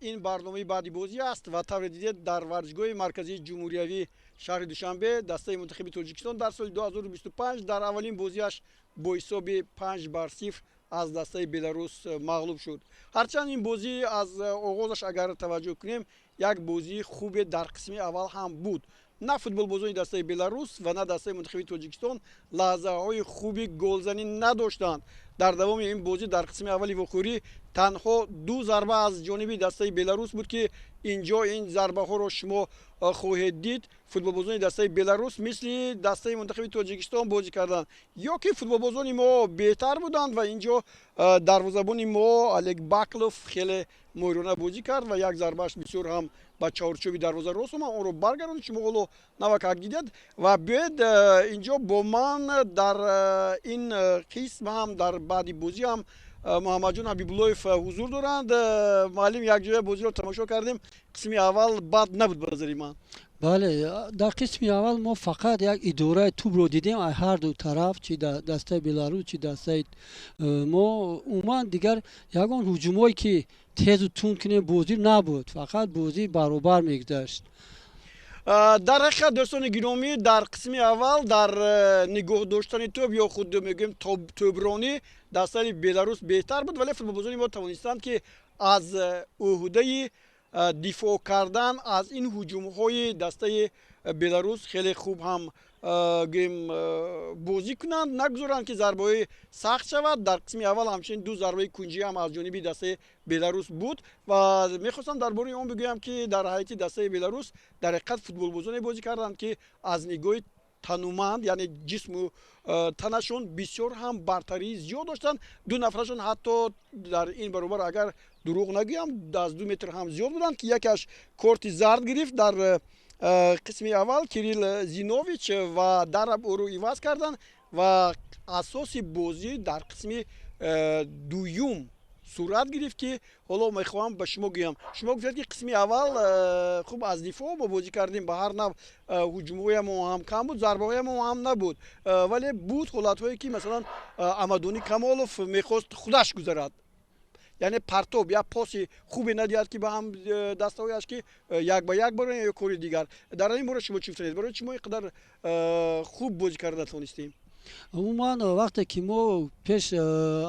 Ин барномаи баъди бозӣ аст ва тавре дидед, дар варзишгоҳи марказии ҷумҳуриявии шаҳри Душанбе дастаи мунтахаби Тоҷикистон дар соли 2025 дар аввалин бозиаш бо ҳисоби 5-0 аз дастаи Беларус мағлуб шуд. Ҳарчанд ин бозӣ аз оғозаш агар таваҷҷӯҳ кунем, як бозии хубе дар қисми аввал ҳам буд. На футболбозони дастаи Беларус ва на дастаи мунтахаби Тоҷикистон лаҳзаҳои хуби голзанӣ надоштанд. Дар давоми ин бозӣ дар қисми аввали вохӯрӣ танҳо ду зарба аз ҷониби дастаи Беларус буд, ки инҷо ин зарбаҳоро шумо хоҳед дид. Футболбозони дастаи Беларус мисли дастаи мунтахаби Тоҷикистон бозӣ карданд ё ки футболбозони мо беҳтар буданд ва инҷо дарвозабони мо Олег Баклов хеле моҳирона бозӣ кард ва як зарбааш бисёр ҳам ба чаҳорчӯби дарвоза рост омад, онро баргардонд. Шумо ҳоло навакак дидед. Ва биёед, инҷо бо ман дар ин қисм ҳам, дар баъди бозӣ ҳам Муҳаммадҷон Ҳабибуллоев ҳузур доранд. Муаллим, якҷоя бозиро тамошо кардем. Қисми аввал бад набуд ба назари ман. Бале, дар қисми аввал мо фақат як идораи тӯбро дидем аз ҳар ду тараф, чи дастаи Беларус, чи дастаи мо. Умуман дигар ягон ҳуҷумое, ки тезу тунд кунем, бозӣ набуд, фақат бозӣ баробар мегузашт. Дар ҳақиқат, дӯстони гиромӣ, дар қисми аввал дар нигоҳ доштани тӯб ё худ мегӯем тӯбронӣ дастаи Беларус беҳтар буд, вале футболбозони мо тавонистанд, ки аз ӯҳдаи дифоъ кардан аз ин ҳуҷумҳои дастаи Беларус хеле хуб ҳам гӯем бозӣ кунанд, нагузоранд, ки зарбаҳои сахт шавад. Дар қисми аввал ҳамчунин ду зарбаи кунҷӣ ҳам аз ҷониби дастаи Беларус буд ва мехостам дар бораи он бигӯям, ки дар ҳайати дастаи Беларус дар ҳақиқат футболбозоне бозӣ карданд, ки аз нигоҳи тануманд, яъне ҷисму танашон бисёр ҳам бартарии зиёд доштанд. Ду нафарашон ҳатто дар ин баробар, агар дурӯғ нагӯям, аз 2 метр ҳам зиёд буданд, ки якеаш корти зард гирифт дар қисми аввал, Кирилл Зинович, ва дарҳол ӯро иваз карданд. Ва асоси бозӣ дар қисми дуюм сурат гирифт, ки ҳоло мехоҳам ба шумо гӯям. Шумо гуфтед, ки қисми аввал хуб аз дифоъ мо бозӣ кардем, ба ҳар нав ҳуҷумҳоямон ҳам кам буд, зарбаҳоямон ҳам набуд, вале буд ҳолатҳое, ки масалан Амадони Камолов мехост худаш гузарад, яъне партоб як поси хубе надиҳад, ки ба ҳам дастаҳояш, ки як ба як бароянд ё кори дигар. Дар ин бора шумо чӣ гуфтанед? Барои чӣ мо ин қадар хуб бозӣ карда натавонистем? Умуман, вақте ки мо пеш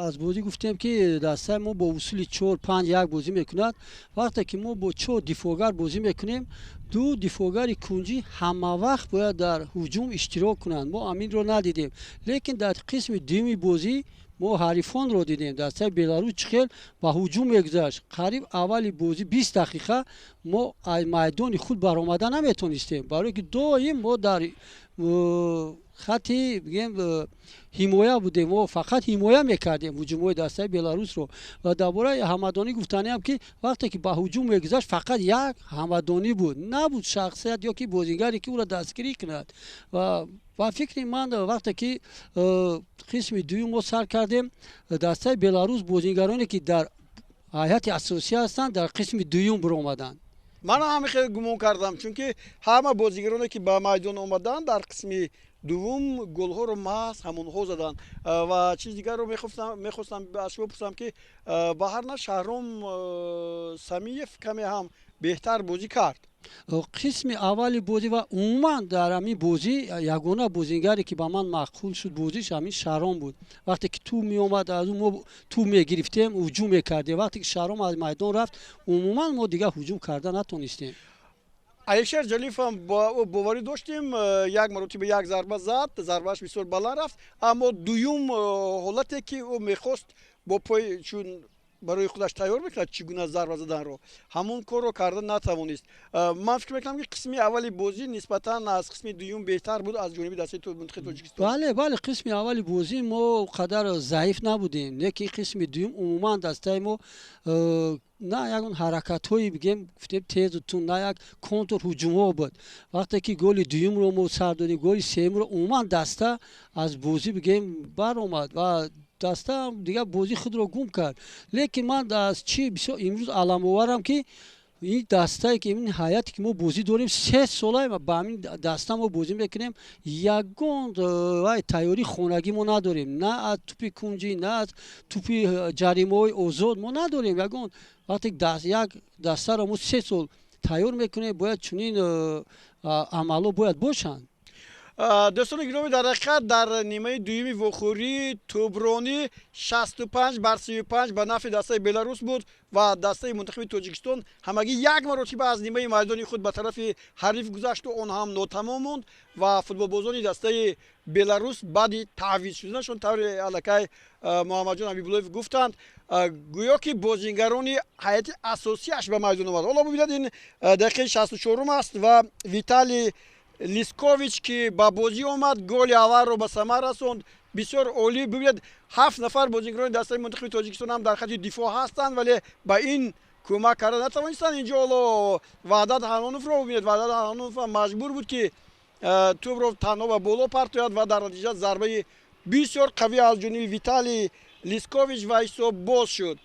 аз бозӣ гуфтем, ки дастаи мо бо усули 4-5-1 бозӣ мекунад, вақте ки мо бо чор дифоъгар бозӣ мекунем, ду дифоъгари кунҷӣ ҳамавақт бояд дар ҳуҷум иштирок кунанд. Мо ҳаминро надидем, лекин дар қисми дуюми бозӣ мо ҳарифонро дидем. Дастаи Беларус чӣ хел ба ҳуҷум мегузашт. Қариб аввали бозӣ 20 дақиқа мо аз майдони худ баромада наметонистем, барое ки доим мо дар хати бигем ҳимоя будем. Мо фақат ҳимоя мекардем ҳуҷумҳои дастаи Беларусро. Ва дар бораи Ҳамадонӣ гуфтаниам, ки вақте ки ба ҳуҷум мегузашт, фақат як Ҳамадонӣ буд, набуд шахсият ё ки бозигаре, ки ӯро дастгирӣ кунад. Ва ба фикри ман, вақте ки қисми дуюм мо сар кардем, дастаи Беларус бозигароне, ки дар ҳайати асосӣ ҳастанд, дар қисми дуюм биромаданд. Ман ҳам хеле гумон кардам, чунки ҳама бозигароне, ки ба майдон омаданд, дар қисми дуввум голҳоро маҳз ҳамонҳо заданд. Ва чизи дигарро мехостам аз шумо пурсам, ки ба ҳар нав Шаҳром Самиев каме ҳам беҳтар бозӣ кард. Қисми аввали бозӣ ва умуман дар ҳамин бозӣ ягона бозигаре, ки ба ман маъқул шуд бозиш, ҳамин Шаҳром буд. Вақте ки тӯб меомад, аз ӯ мо тӯб мегирифтем, ҳуҷум мекардем. Вақте ки Шаҳром аз майдон рафт, умуман мо дигар ҳуҷум карда натонистем. Алишер Ҷалилов ҳам боварӣ доштем, як маротиба як зарба зад, зарбааш бисёр баланд рафт. Аммо дуюм ҳолате, ки ӯ мехост бо пой, чун барои худаш тайёр мекунад чӣ гуна зарба заданро, ҳамон корро карда натавонист. Ман фикр мекунам, ки қисми аввали бозӣ нисбатан аз қисми дуюм беҳтар буд аз ҷониби дастаи мунтахаби Тоҷикистон. Бале, қисми аввали бозӣ мо қадар заиф набудем, лекин қисми дуюм умуман дастаи мо на ягон ҳаракатҳое, бигем, гуфтем, тезу тунд, на як контр ҳуҷумҳо буд. Вақте ки голи дуюмро мо сар додем, голи сеюмро, умуман даста аз бозӣ, бигем, баромад ва даста дигар бозии худро гум кард. Лекин ман аз чӣ бисёр имрӯз аламоварам, ки Ин дастае ки, ин ҳайате ки мо бозӣ дорем, 3 сола ба ҳамин даста мо бозӣ мекунем. Ягон вай тайёрии хонагӣ мо надорем, на аз тӯпи кунҷӣ, на аз тӯпи ҷаримаҳои озод мо надорем ягон. Вақте як дастаро мо 3 сол тайёр мекунем, бояд чунин амалҳо бояд бошанд. Дӯстони гиромӣ, дар ҳақиқат, дар нимаи дуюми вохӯрӣ тӯбронӣ 65 бар 35 ба нафъи дастаи Беларус буд ва дастаи мунтахаби Тоҷикистон ҳамагӣ як маротиба аз нимаи майдони худ ба тарафи ҳариф гузашту он ҳам нотамом монд. Ва футболбозони дастаи Беларус баъди таъвиз шуданашон, тавре аллакай Муҳаммадҷон Ҳабибуллоев гуфтанд, гӯё ки бозингарони ҳайати асосиаш ба майдон омад. Ҳоло бибинед, ин дақиқаи 64-ум аст ва Виталий Лискович, ки ба бозӣ омад, голи аввалро ба самар расонд. Бисёр олӣ. Бибинед, ҳафт нафар бозингарони дастаи мунтахаби Тоҷикистон ҳам дар хати дифоъ ҳастанд, вале ба ин кӯмак карда натавонистанд. Инҷо ҳоло Ваҳдат Ҳаноновро бибинед. Ваҳдат Ҳанонов ҳам маҷбур буд, ки тӯбро танҳо ба боло партояд ва дар натиҷа зарбаи бисёр қавӣ аз ҷониби Виталий Лискович ва ҳисоб боз шуд.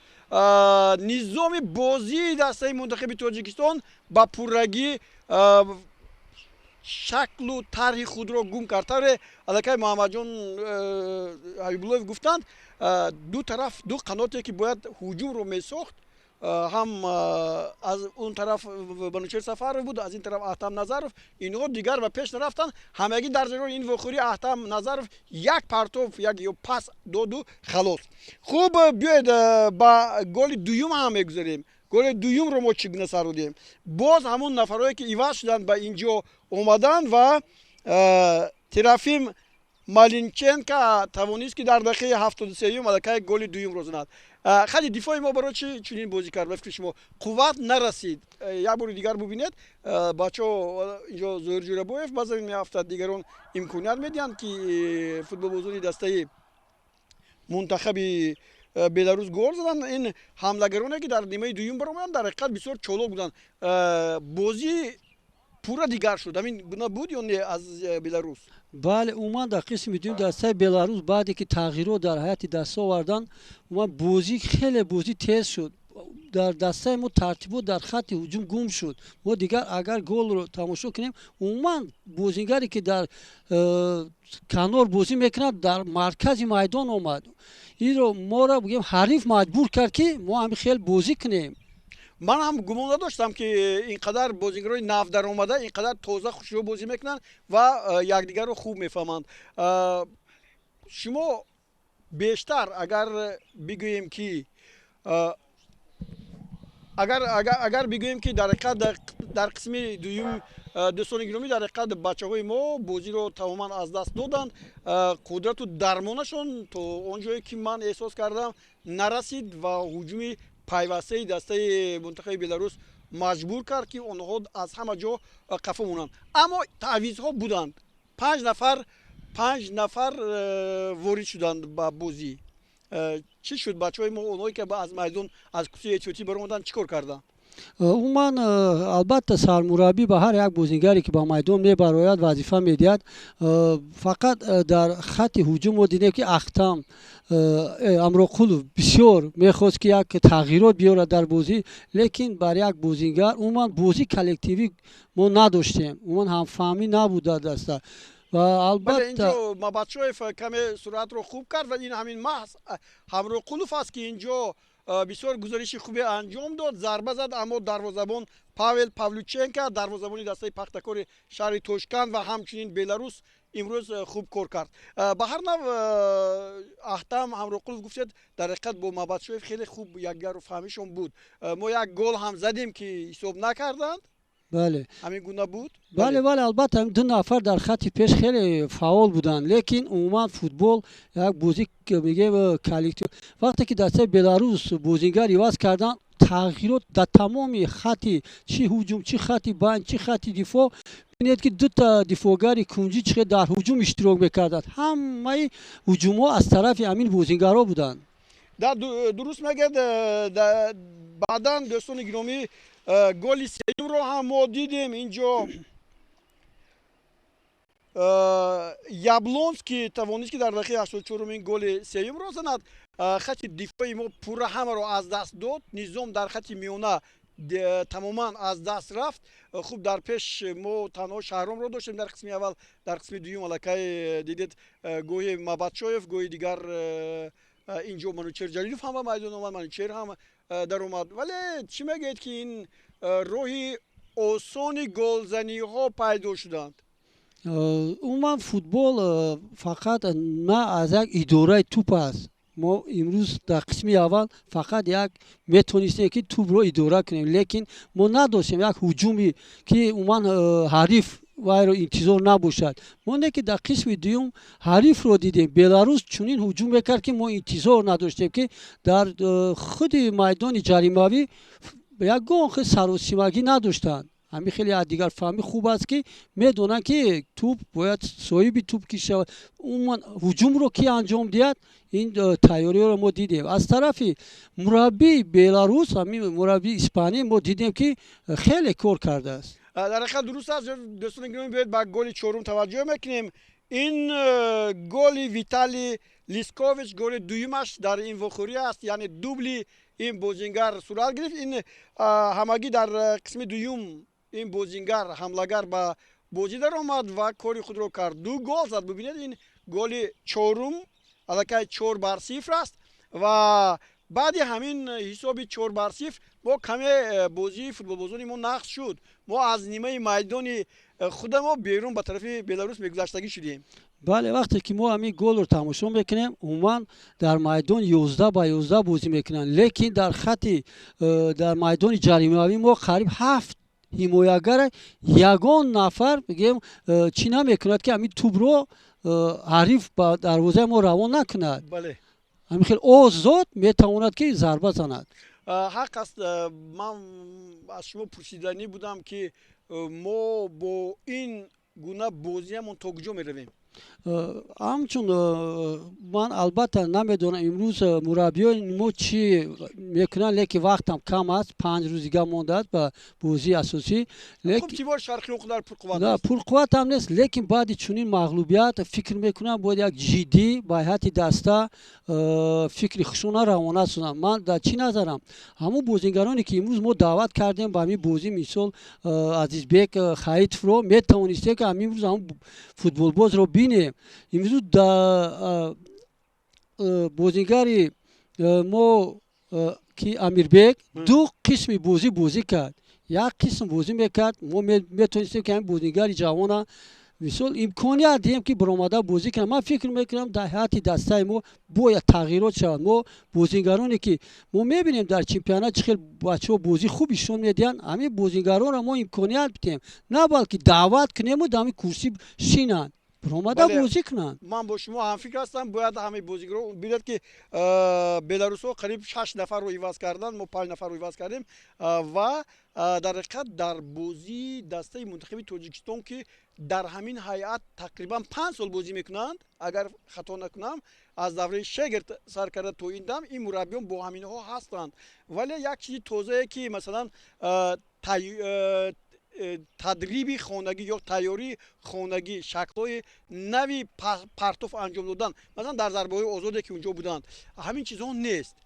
Низоми бозии дастаи мунтахаби Тоҷикистон ба пуррагӣ шаклу тарҳи худро гум кард. Тавре аллакай Муҳаммадҷон Ҳабибуллоев гуфтанд, ду тараф, ду қаноте ки бояд ҳуҷумро месохт, ҳам аз он тараф Манучер Сафаров буд, аз ин тараф Аҳтам Назаров, инҳо дигар ба пеш нарафтанд. Ҳамагӣ дар ҷараёни ин вохӯрӣ Аҳтам Назаров як партов, як ё пас доду халос. Хуб, биёед, ба голи дуюм ҳам мегузарем. Голи дуюмро мо чӣ гуна сар додем? Боз ҳамон нафарое ки иваз шуданд, ба инҷо омаданд ва Терафим Малинченко тавонист, ки дар дақиқаи 73-юм аллакай голи дуюмро занад. Хати дифои мо барои чӣ чунин бозӣ кард? Ба фикри шумо, қувват нарасид? Як бори дигар бубинед, бачаҳо, инҷо Зоҳир Ҷӯрабоев ба замин меафтад, дигарон имконият медиҳанд, ки футболбозони дастаи мунтахаби Беларус гол заданд. Ин ҳамлагароне, ки дар нимаи дуюм баромаданд, дар ҳақиқат бисёр чолок буданд. Бозӣ пурра дигар шуд. Ҳамин гуна буд ё не аз Беларус? Бале, умуман дар қисми дуюм дастаи Беларус баъде ки тағйирот дар ҳайати даста оварданд, умуман бозӣ хеле бозӣ тез шуд. Дар дастаи мо тартибот дар хатти ҳуҷум гум шуд. Мо дигар агар голро тамошо кунем, умуман бозингаре ки дар канор бозӣ мекунад, дар маркази майдон омад. Инро моро, бигем, ҳариф маҷбур кард, ки мо ҳамин хел бозӣ кунем. Ман ҳам гумон надоштам, ки ин қадар бозингарони нав даромада ин қадар тоза, хушрӯ бозӣ мекунанд ва якдигарро хуб мефаҳманд. Шумо бештар, агар бигӯем ки дар ҳақиқат дар қисми дуюм, дӯстони гиромӣ, дар ҳақиқат бачаҳои мо бозиро тамоман аз даст доданд. Қудрату дармонашон то он ҷое ки ман эҳсос кардам, нарасид ва ҳуҷуми пайвастаи дастаи мунтахаби Беларус маҷбур кард, ки онҳо аз ҳама ҷо қафо монанд. Аммо таъвизҳо буданд, панҷ нафар ворид шуданд ба бозӣ. Чӣ шуд? Бачаҳои мо, онҳое ки аз майдон, аз курсии эҳтиётӣ баромаданд, чӣ кор карданд? Умуман, албатта, сармураббӣ ба ҳар як бозингаре, ки ба майдон мебарояд, вазифа медиҳад. Фақат дар хатти ҳуҷум мо дидем, ки Ахтам Амроқулов бисёр мехост, ки як тағйирот биёрад дар бозӣ, лекин бар як бозингар, умуман бозии коллективӣ мо надоштем, умуман ҳамфаҳмӣ набуд дар даста ва албатта Инҷо Мабатшоев каме суръатро хуб кард ва ин ҳамин маҳз Ҳамроқулов аст, ки инҷо бисёр гузариши хубе анҷом дод, зарба зад, аммо дарвозабон Павел Павлюченко, дарвозабони дастаи Пахтакори шаҳри Тошканд ва ҳамчунин Беларус, имрӯз хуб кор кард. Ба ҳар нав, Ахтам Ҳамроқулов гуфтед, дар ҳақиқат бо Мабатшоев хеле хуб якдигарро фаҳмишон буд. Мо як гол ҳам задем, ки ҳисоб накарданд. Бале. Ҳамин гуна буд. Бале, албатта, ду нафар дар хатти пеш хеле фаъол буданд, лекин умуман футбол як бозӣ, мегӯем, коллектив. Вақте ки дастаи Беларус бозингар иваз карданд, тағйирот дар тамоми хатти, чӣ ҳуҷум, чӣ хатти банд, чӣ хатти дифоъ. Бинед, ки дута дифоъгари кунҷӣ чӣ дар ҳуҷум иштирок мекарданд. Ҳамаи ҳуҷумҳо аз тарафи ҳамин бозингарҳо буданд. Дуруст мегӯяд. Баъдан, дӯстони гиромӣ, голи сеюмро ҳам мо дидем. Инҷо Яблонский тавонист, ки дар дақиқаи 84-ум ин голи сеюмро занад. Хати дифои мо пурра ҳамаро аз даст дод. Низом дар хати миёна Тамоман аз даст рафт. Хуб, дар пеш мо танҳо Шаҳромро доштем дар қисми аввал, дар қисми дуюм аллакай дидед, гоҳе Мабатшоев, гоҳи дигар инҷо Манучер Ҷалилов ҳам ба майдон омад, Манучер ҳам даромад. Вале чӣ мегӯед, ки ин роҳи осони голзаниҳо пайдо шуданд? Умуман, футбол фақат на аз як идораи тӯп аст. Мо имрӯз дар қисми аввал фақат як метонистем, ки тӯбро идора кунем, лекин мо надоштем як ҳуҷуме, ки умуман ҳариф вайро интизор набошад. Мо не ки дар қисми дуюм ҳарифро дидем, Беларус чунин ҳуҷум мекард, ки мо интизор надоштем, ки дар худи майдони ҷаримавӣ ягон хел саросимагӣ надоштанд. Ҳамин хеле аз дигарфаҳмӣ хуб аст, ки медонанд, ки тӯб бояд соҳиби тӯб ки шавад, умуман ҳуҷумро ки анҷом диҳад. Ин тайёриҳоро мо дидем аз тарафи мураббии Беларус, ҳамин мураббии Испания, мо дидем, ки хеле кор кардааст. Дар ҳақиқат дуруст аст. Дӯстони гиромӣ, биёед ба голи чорум таваҷҷӯҳ мекунем. Ин голи Виталий Лискович, голи дуюмаш дар ин вохӯрӣ аст, яъне дубли ин бозингар сурат гирифт. Ин ҳамагӣ дар қисми дуюм ин бозингар, ҳамлагар, ба бозӣ даромад ва кори худро кард, ду гол зад. Бибинед, ин голи чорум, аллакай 4-0 аст ва баъди ҳамин ҳисоби 4-0 мо каме бозии футболбозони мо нақс шуд. Мо аз нимаи майдони худамо берун ба тарафи Беларус мегузаштагӣ шудем. Бале, вақте ки мо ҳамин голро тамошо мекунем, умуман дар майдон 11 ба 11 бозӣ мекунанд, лекин дар хати дар майдони ҷаримавӣ мо қариб ҳафт ҳимоягара, ягон нафар, бигем, чӣ намекунад, ки ҳамин тӯбро ҳариф ба дарвозаи мо равон накунад. Ҳамин хел озод метавонад, ки зарба занад. Ҳақ аст. Ман аз шумо пурсиданӣ будам, ки мо бо ин гуна бозиамон то куҷо меравем? Ҳамчун ман албатта намедонам, имрӯз мураббиёни мо чӣ мекунанд, лекин вақтам кам аст, 5 рӯз дига мондааст ба бозии асосӣ. Пурқувват ҳам нест, лекин баъди чунин мағлубият, фикр мекунам, бояд як ҷиддӣ ба ҳайати даста фикри хушона равона созанд. Ман дар чӣ назарам, ҳамун бозингароне, ки имрӯз мо даъват кардем ба ҳамин бозӣ, мисол Азизбек Хаитовро, метавонистем, ки ҳамин рӯз ҳамун футболбозро бинем. Имрӯз бозингари мо, ки Амирбек, ду қисми бозӣ бозӣ кард, як қисм бозӣ мекард. Мо метавонистем, ки ҳамин бозингари ҷавона, мисол, имконият диҳем, ки баромада бозӣ кунад. Ман фикр мекунам, дар ҳайати дастаи мо бояд тағйирот шавад. Мо бозингароне, ки мо мебинем, дар чемпионат чӣ хел бачаҳо бозӣ хуб нишон медиҳанд, ҳамин бозингаронро мо имконият бидиҳем, на балки даъват кунему дар ҳамин курсӣ шинанд, баромада бозӣ кунанд. Ман бо шумо ҳамфикр ҳастам, бояд ҳамаи бозигаро бинад, ки беларусҳо қариб шаш нафарро иваз карданд, мо панҷ нафарро иваз кардем. Ва дар ҳақиқат дар бозии дастаи мунтахаби Тоҷикистон, ки дар ҳамин ҳайат тақрибан 5 сол бозӣ мекунанд, агар хато накунам, аз давраи Шегрт сар карда то ин дам ин мураббиён бо ҳаминҳо ҳастанд, вале як чизи тозае, ки масалан тадриби хонагӣ ё тайёрии хонагӣ, шаклҳои нави партоф анҷом додан, масалан дар зарбаҳои озоде, ки унҷо буданд, ҳамин чизҳо нест.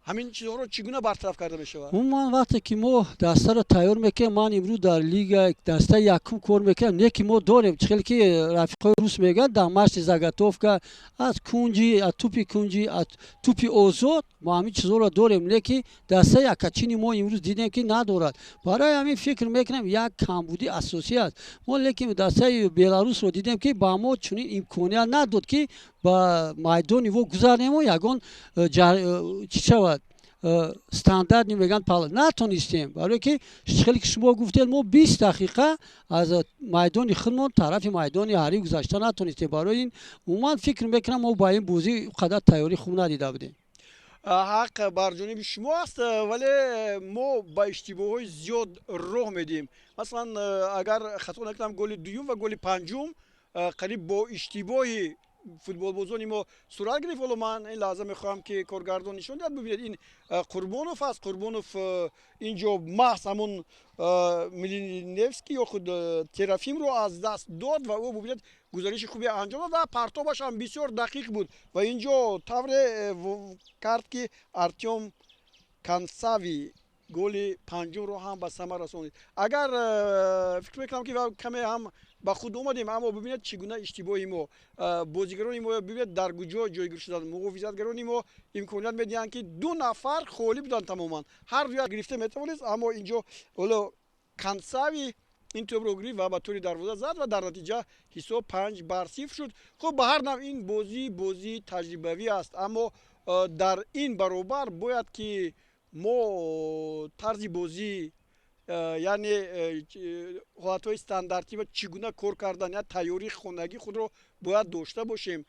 Ҳамин чизҳоро чӣ гуна бартараф карда мешавад? Умуман, вақте ки мо дастаро тайёр мекунем, ман имрӯз дар лига дастаи якум кор мекунам, не ки мо дорем, чӣ хеле ки рафиқҳои рус мегӯянд, домашний заготовка, аз кунҷи, аз тӯпи кунҷи, аз тӯпи озод, мо ҳамин чизҳоро дорем, лекин дастаи якачини мо имрӯз дидем, ки надорад. Барои ҳамин фикр мекунам, як камбудии асосӣ аст мо. Лекин дастаи Беларусро дидем, ки ба мо чунин имконият надод, ки ба майдони во гузарнему ягон чӣ шавад, стандарт мегӯянд, натонистем, барое ки хеле ки шумо гуфтед, мо 20 дақиқа аз майдони худмон тарафи майдони ҳариф гузашта натонистем. Барои ин умуман фикр мекунам, мо ба ин бозӣ қадар тайёрӣ хуб надида будем. Ҳақ бар ҷониби шумо аст, вале мо ба иштибоҳҳои зиёд роҳ медиҳем. Масалан, агар хато накунам, голи дуюм ва голи панҷум қариб бо иштибоҳи футболбозони мо сурат гирифт. Ҳоло ман ин лаҳза мехоҳам, ки коргардон нишон диҳад. Бибинед, ин Қурбонов аст. Қурбонов ин ҷо маҳз ҳамун Милиневский ё худ Терафимро аз даст дод ва ӯ, бубинед, гузариши хубе анҷом дод ва партобаш ҳам бисёр дақиқ буд ва ин ҷо тавре кард, ки Артём Кансави Голи панҷумро ҳам ба самар расонид. Агар фикр мекунам, ки каме ҳам ба худ омадем, аммо бибинед, чӣ гуна иштибоҳи мо. Бозигарони мо, бибинед, дар куҷо ҷойгир шуданд. Муҳофизатгарони мо имконият медиҳанд, ки ду нафар холӣ буданд тамоман, ҳар дуя гирифта метавонист, аммо инҷо ҳоло Кансави ин тӯбро гирифт ва ба тӯри дарвоза зад ва дар натиҷа ҳисоб 5-0 шуд. Хуб, ба ҳар нав ин бозӣ бозии таҷрибавӣ аст, аммо дар ин баробар бояд ки мо тарзи бозӣ, яъне ҳолатҳои стандартӣ ва чӣ гуна кор кардан, я тайёрии хонагии худро бояд дошта бошем.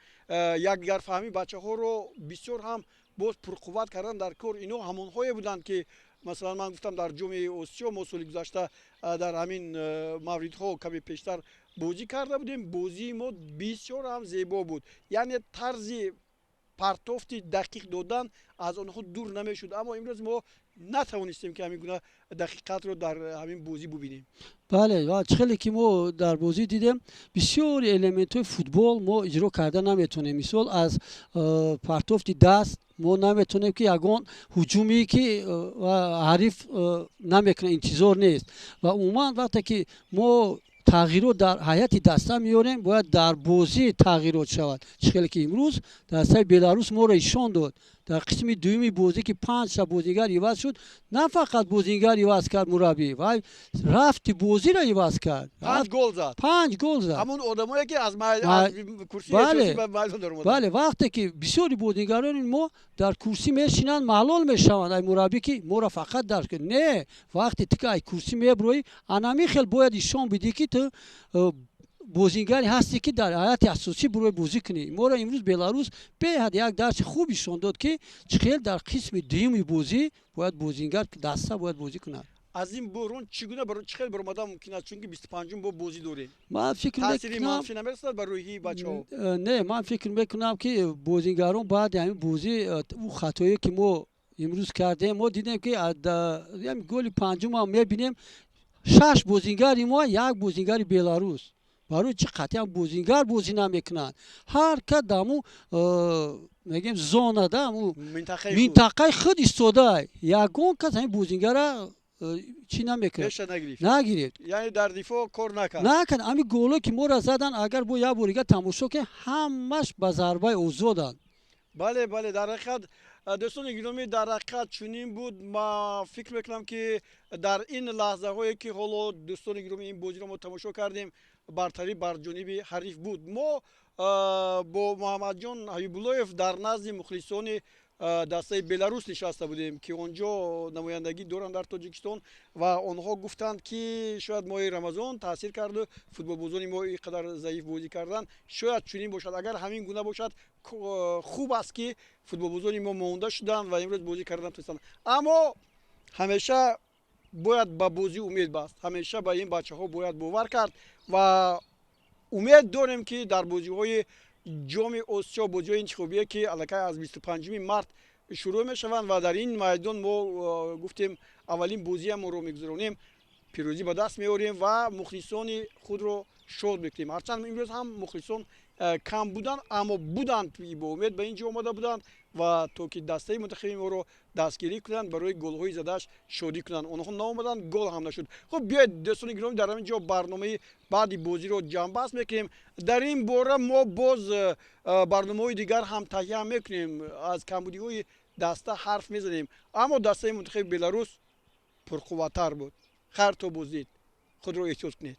Якдигарфаҳмии бачаҳоро бисёр ҳам боз пурқувват кардан дар кор. Ино ҳамонҳое буданд, ки масалан ман гуфтам, дар Ҷоми Осиё мо соли гузашта дар ҳамин мавридҳо каме пештар бозӣ карда будем. Бозии мо бисёр ҳам зебо буд, яъне тарзи партофти дақиқ додан аз онҳо дур намешуд, аммо имрӯз мо натавонистем, ки ҳамин гуна дақиқатро дар ҳамин бозӣ бубинем. Бале, ва чӣ хеле ки мо дар бозӣ дидем, бисёри элементҳои футбол мо иҷро карда наметавонем. Мисол, аз партофти даст мо наметавонем, ки ягон ҳуҷуме, ки ҳариф намекунад, интизор нест. Ва умуман, вақте ки мо тағйирот дар ҳайати даста меорем, бояд дар бозӣ тағйирот шавад. Чӣ хеле ки имрӯз дастаи Беларус моро ишон дод дар қисми дуюми бозӣ, ки панҷта бозингар иваз шуд. На фақат бозингар иваз кард мураббӣ, вай рафти бозиро иваз кард. Панҷ гол зад. Панҷ гол зад. Ҳамон одамое, ки аз курсии Бале, вақте ки бисёри бозингарони мо дар курсӣ мешинанд, малол мешаванд, ай мураббӣ ки моро фақат дар не, вақте ту ки ай курсӣ меброӣ, анами хел бояд ишон бидӣ, ки ту бозингаре ҳасте, ки дар ҳайати асосӣ бурой бозӣ кунӣ. Моро имрӯз Беларус беҳад як дарси хуб ишон дод, ки чӣ хел дар қисми дуюми бозӣ бояд бозингар, даста бояд бозӣ кунад. Аз ин буҳрон чӣ гуна, чӣ хел баромадан мумкин аст, чунки 25-ум бо бозӣ дорем? Ман фикр Таъсири манфӣ намерасад ба рӯҳии бачаҳо? Не, ман фикр мекунам, ки бозингарон баъди ҳамин бозӣ ӯ хатое, ки мо имрӯз кардем, мо дидем, ки голи панҷумам мебинем, шаш бозингари мо, як бозингари Беларус. Барои чӣ қатъиян бозингар бозӣ намекунанд? Ҳар кас даму мегӯем зона да аму минтақаи худ истода, ягон кас ҳамин бозингара чӣ намекунад, нагирифт. Яъне дар дифоъ кор накард. Накард. Ҳамин голо, ки моро задан, агар бо як бори дига тамошо кунем, ҳамаш ба зарбаи озоданд. Бале, бале, дар ҳақиқат, дӯстони гиромӣ, дар ҳақиқат чунин буд. Ма фикр мекунам, ки дар ин лаҳзаҳое, ки ҳоло, дӯстони гиромӣ, ин бозиро мо тамошо кардем, бартарӣ бар ҷониби ҳариф буд. Мо бо Муҳаммадҷон Ҳабибуллоев дар назди мухлисони дастаи Беларус нишаста будем, ки он ҷо намояндагӣ доранд дар Тоҷикистон, ва онҳо гуфтанд, ки шояд моҳи Рамазон таъсир карду футболбозони мо ин қадар заиф бозӣ карданд. Шояд чунин бошад. Агар ҳамин гуна бошад, хуб аст, ки футболбозони мо монда шуданд ва имрӯз бозӣ кардан тавонистанд, аммо ҳамеша бояд ба бозӣ умед баст, ҳамеша ба ин бачаҳо бояд бовар кард ва умед дорем, ки дар бозиҳои Ҷоми Осиё, бозиҳои интихобие, ки аллакай аз 25 март шурӯъ мешаванд ва дар ин майдон мо гуфтем, аввалин бозиамонро мегузаронем, пирӯзӣ ба даст меорем ва мухлисони худро шод мекунем. Ҳарчанд имрӯз ҳам мухлисон кам буданд, аммо буданд, бо умед ба ин ҷо омада буданд ва то ки дастаи мунтахаби моро дастгирӣ кунанд, барои голҳои задааш шодӣ кунанд. Онҳо наомаданд, гол ҳам нашуд. Хуб, биёед, дӯстони гиромӣ, дар ҳамин ҷо барномаи баъди бозиро ҷамъбаст мекунем. Дар ин бора мо боз барномаҳои дигар ҳам таҳия мекунем, аз камбудиҳои даста ҳарф мезанем, аммо дастаи мунтахаби Беларус пурқувваттар буд. Хайр, то боздид, худро эҳтиёт кунед.